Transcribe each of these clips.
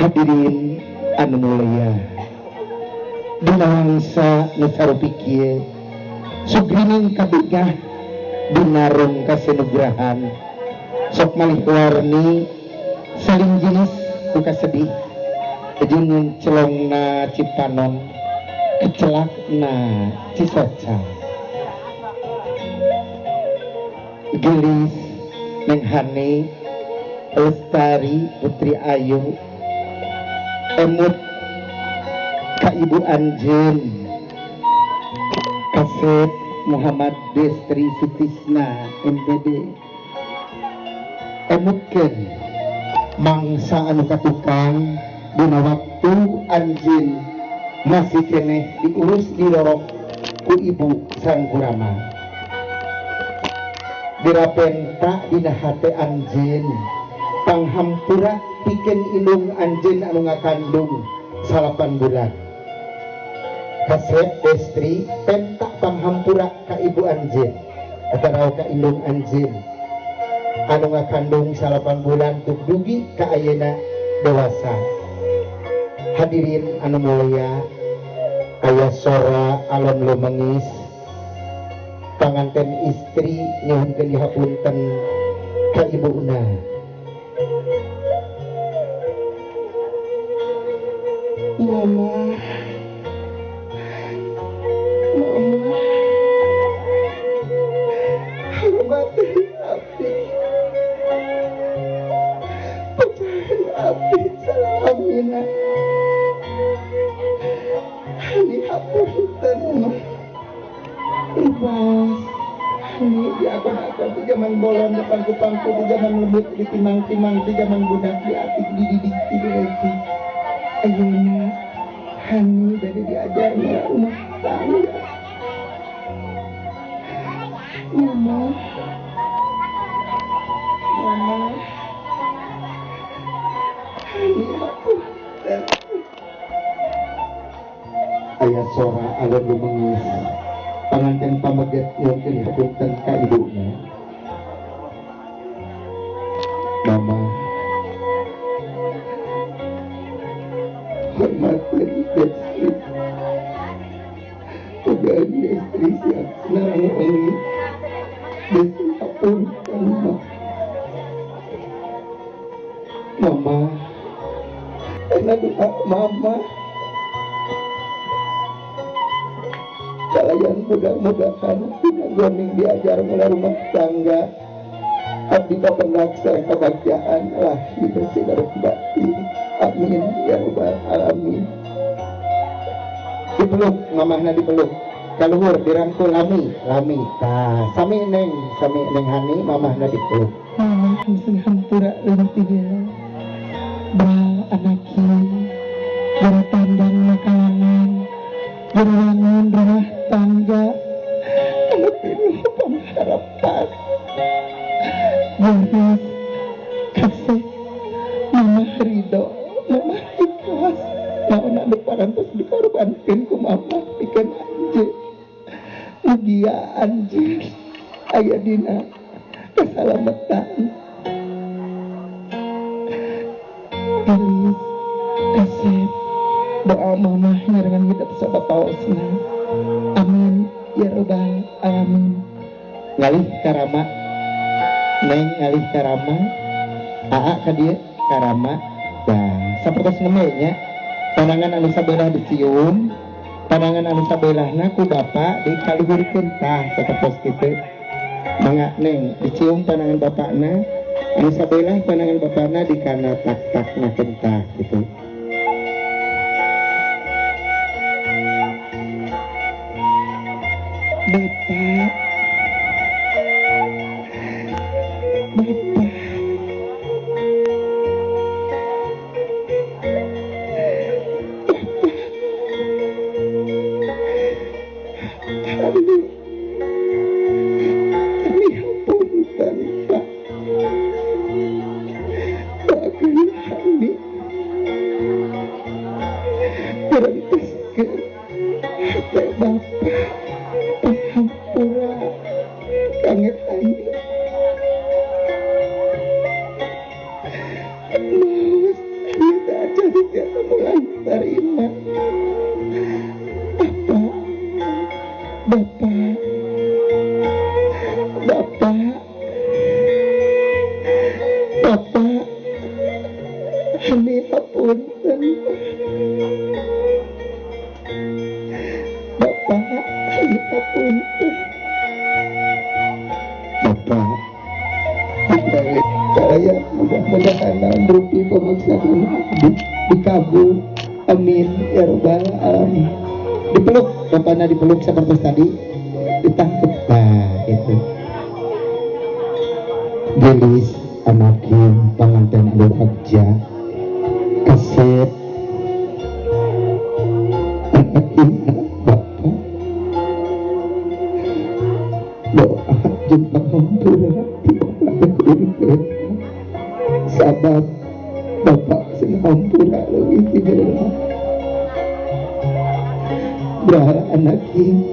Hadirin anu mulia, dina wangsa nu sarupi kieu sugrining kabegah binarung kasenugrahan sok malih warni saling jenis ku kasedih jeung celongna Cipanon kecelakna Cisoca gelis Neng Hani Lestari Putri Ayu emut ka ibu anjeun Kasep Muhammad Destri Sutisna MPD emutkeun mangsa anu katukang dina waktu anjeun masih keneh diurus dilorok ku ibu sareng ku rama dirapenta dina hate anjeun panghampura pikeun indung anjeun anu ngakandung 9 bulan. Kasep Destri penta panghampura ka ibu anjeun atau ka indung anjeun anu ngakandung 9 bulan tuk dugi ka ayeuna dewasa. Hadirin anu mulia, aya sora alon lumengis panganten istri nyuhunkeun dihapunten ka ibuna. Mama, mama, hormati abdi, percaya abdi salamina, dihapunten mah, ibas, hani diakon-akon di zaman bolon di pangku-pangku di zaman lembut di timang-timang di zaman budak di atik dididik di diletik. Ayeuna Hani bade diajar rumah tangga. Mama, mama, Hani hapunten. Aya sora alon lumengis panganten pameget nyuhunkeun hapunten ka ibuna. Mama, hormatin Destri, pegang Destri siap senang ini. Destri hapunten mah. Mama, karena doa mama kalian mudah-mudahan tidak goning diajar mulai rumah tangga abdi papendak sareng kebahagiaan lahir bersih dari batin. Amin ya rabbal alamin. Dipeluk mamahna, dipeluk kaluhur dirangkul lami lami tah sami neng, sami neng Hani mamahna dipeluk. Mama langsung hampura leutik bal anaki jero tandang makalangan jero wangun rumah tangga anu pinuh pangharapan. Geus kasih mama ridho, mama ikhlas naon anu parantos dikorbankeun ku mama pikeun anjeun. Mugia anjeun aya dina keselamatan. Gelis kasep doa mama nyarengan hidup sabapaosna. Amin ya rabbal alamin. Ngalih karama neng, ngalih karama aa ka dieu karama. Nah, sapertos nembe nya panangan anu sabelah dicium, panangan anu sabelahna ku bapak dikaluhurkeun tah sapertos kitu. Mangga neng dicium panangan bapakna, anu sabelah panangan bapakna dikana tak-takna tah gitu. Bapak, bapak, Hani hapunten Pak, doakeun Hani berenteskeun hate bapak panghampura kangge Hani. Maos Hani teh acan tiasa mulang tarima. Apa Bapak, Bapak, Bapak, Hani hapunten. Bapak, Hani hapunten. Bapak, saya mudah-mudahan rupi pemaksaan dikabul. Amin ya rabbal alamin. Dipeluk, bapaknya dipeluk seperti tadi, ditangkep. Nah, itu. Gelis anakin panganten anu bagja kasep anakin anak bapak doa jeung pangampura ti bapak teh kudu dipeluk sabab bapak sing hampura leuwih ti heula. Berharap anakin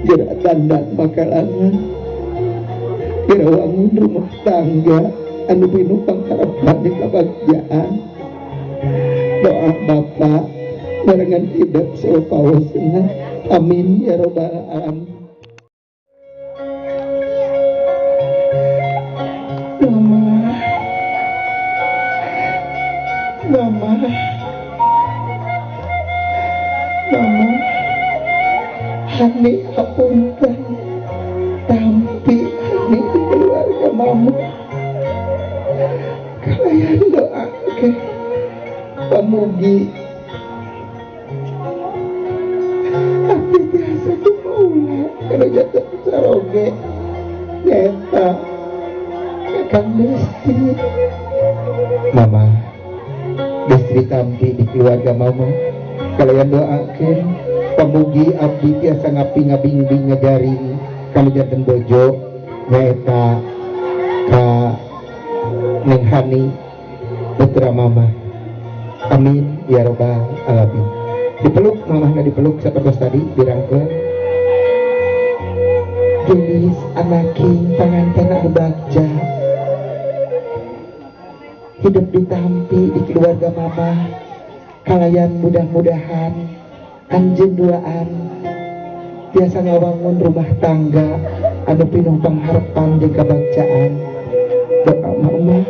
gerak tanda makalangan gerawangun rumah tangga anu pinuh pangharepan di kabagjaan. Doa bapak barengan hidup saupawasna. Amin ya robbal alamin. Mama, Mama, Mama, Hani hapunten tampi Hani keluarga mama. Kalian doakan pamugi abdi tiasa kumaula kalau jatuh saroge nyaeta Kakang Destri. Mama Destri tampi di keluarga mama. Kalian doakan pamugi abdi tiasa ngapi ngabingbing ngajaring kalau janten bojo nyaeta ka Neng Hani putra mama. Amin ya robbal alamin. Dipeluk mamahna, dipeluk seperti tadi dirangkul. Gelis anaking panganten anu bagja hidup ditampi di keluarga mama. Kalayan mudah-mudahan anjeun duaan tiasa ngawangun rumah tangga anu pinuh pangharepan jeung kabagjaan. Doa mama,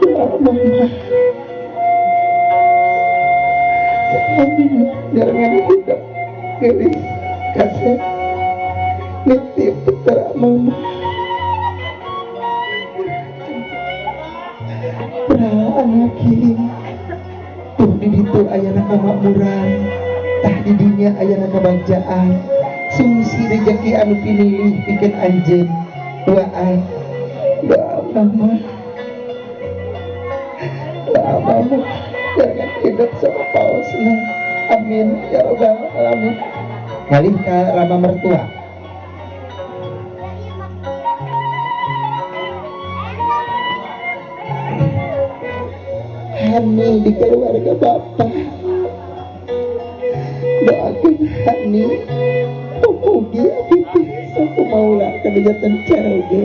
doa mama. Amin. Jangan hidup gelis kasih nitip putra mama. Anaki tuh di ditu ayana kamakmuran, tah di dinya ayana kabagjaan. Sungsi rejeki anu pinilih pikeun anjeun duaan. Doa mama, doa mama jangan hidup sama pausna. Amin ya robbal alamin. Ngalih ka rama mertua. Hani di keluarga bapak, doakan Hani pemugi abdi tiasa kumaula kadejatan caroge.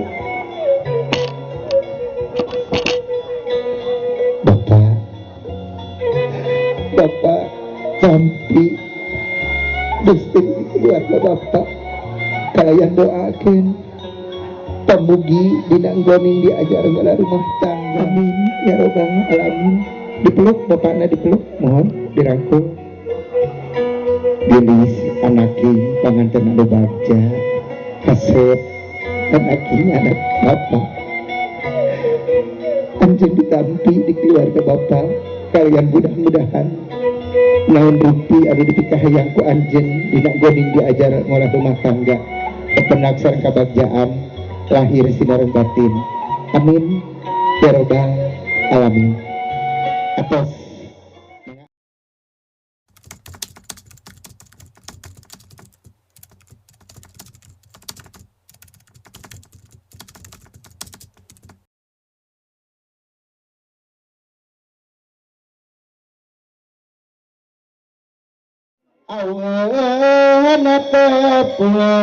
Bapak, bapak sampi Destri di keluarga bapak. Kalian doakan pemugi dina nggoning diajar ngala rumah tangga. Amin ya robbal alamin. Dipeluk bapakna, dipeluk, mohon dirangkul. Gelis anaki panganten anu bagja kasep anaki anak bapak. Anjeun ditampi di keluarga bapak. Kalian mudah-mudahan naon rupi anu dipikahayang ku anjeun dina nggoning diajar ngolah rumah tangga pepenak sareng kabagjaan lahir sinareng batin. Amin ya robbal alamin. Atas awana tepura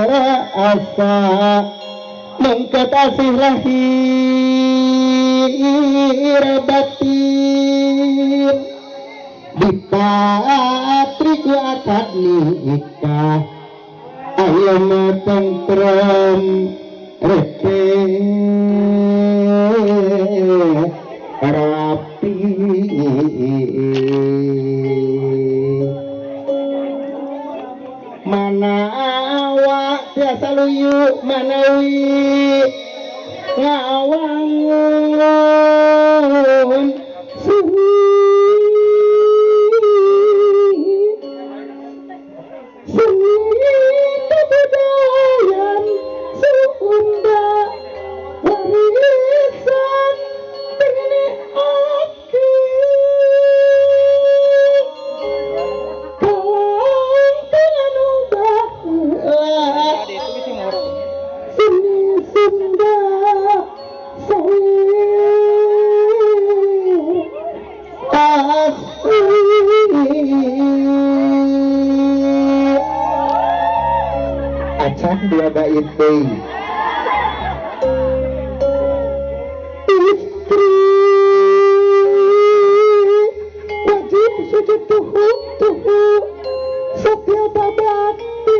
asa mengket asih lahir Lahir batin dipatri ku akad nikah ayeuna tentrem reke rapi mana awak biasa luyu manawi ngawangun seni seni kebudayaan Sunda warisan tengene aki kalang anu baheula seni Sunda acan dua bait deui. Istri wajib sujud tuhu tuhu setia babakti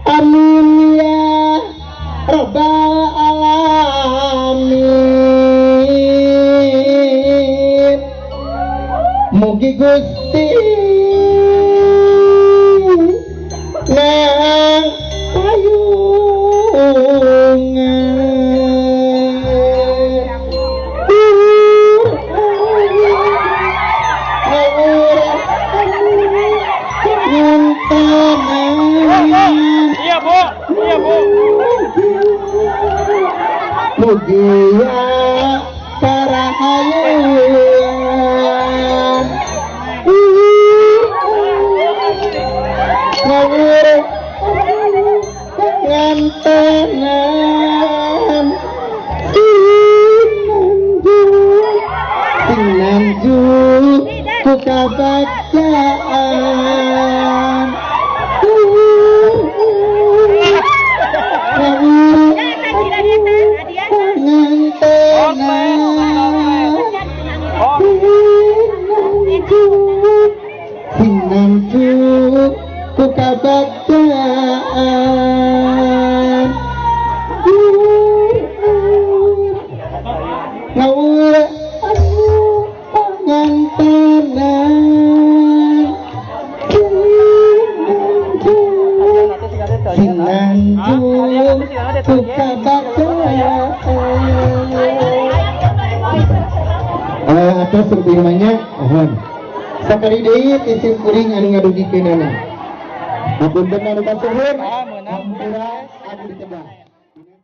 Amin ya Rabbal alamin. Mugi Gusti nang payungan Iya Bu, iya Bu. Mugia karahayuan ngawur ngantenan sinanju ku kabagjaan sinanju ku kabagjaan ngawur ngantenan sinanju ku kabagjaan. Atas lebih banyak mohon sakali deui ti sim kuring anu ngadugikeunana. Hapunten anu kasuhun.